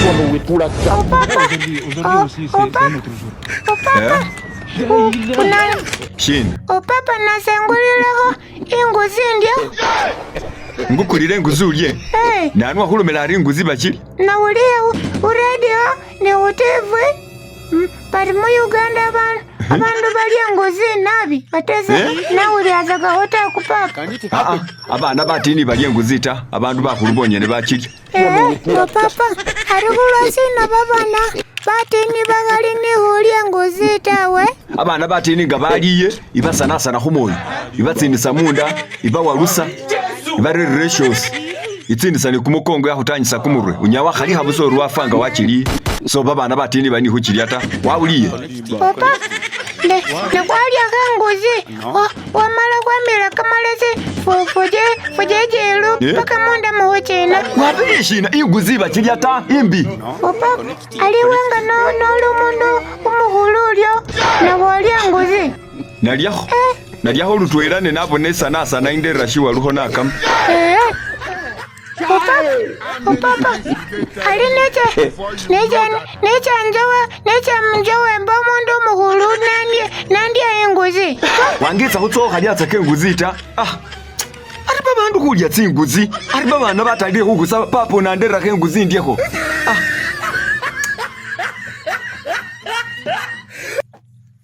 Oh papa, oh, oh papa, oh papa, Eh? Shina? Oh papa nasengulilekho inguzi indyo. Ngukulile inguzi ulye? Hey. Nanu wakhulomela ari inguzi bachilya? Nawuliye hu radio ni hu TV bari mu Uganda abandu balya inguzi nabi ate ese Eh? nawulyasakakho ta kupapa. Aa, abana batini balya inguzi ta, abandu bakhulu bonyene bachilya. Eh, oh papa, ari khulwasina babana batini bakhali ni khulya inguzi tawe? Abana batini nga baliye, ibasanasana khumwoyo, ibatsindisa munda, ibawalusa, ibarerera eshosi, itsindisa ni kumukongo yakhutanyisa kumurwe, unyala wakhalikha busa ori wafa nga wachiliye. So babana batini bali ni khuchilya ta, wawuliye? Papa, ne ne khwalyakho inguzi, wamala khwamila kamalesi fujejelu Eh? paka munda mukhuchina. Wabele shina inguzi bachilya ta, imbi. Papa, aliwo nga noli umundu umukhulu ulyo nawolya inguzi? Nalyakho. Nalyakho lutwela ne nabona esanasana inderera shiwalukho nakama. Eh. Papa, oh papa, ali neche neche necha njowe necha njowemba umundu umukhulu nandya inguzi. Wangetsa khutsa okhalyatsaka enguzi ta. Ah. Ari babandu khulya tsinguzi, ari babana batandile khukhusaba papa unandererakho enguzi indyekho. Ah.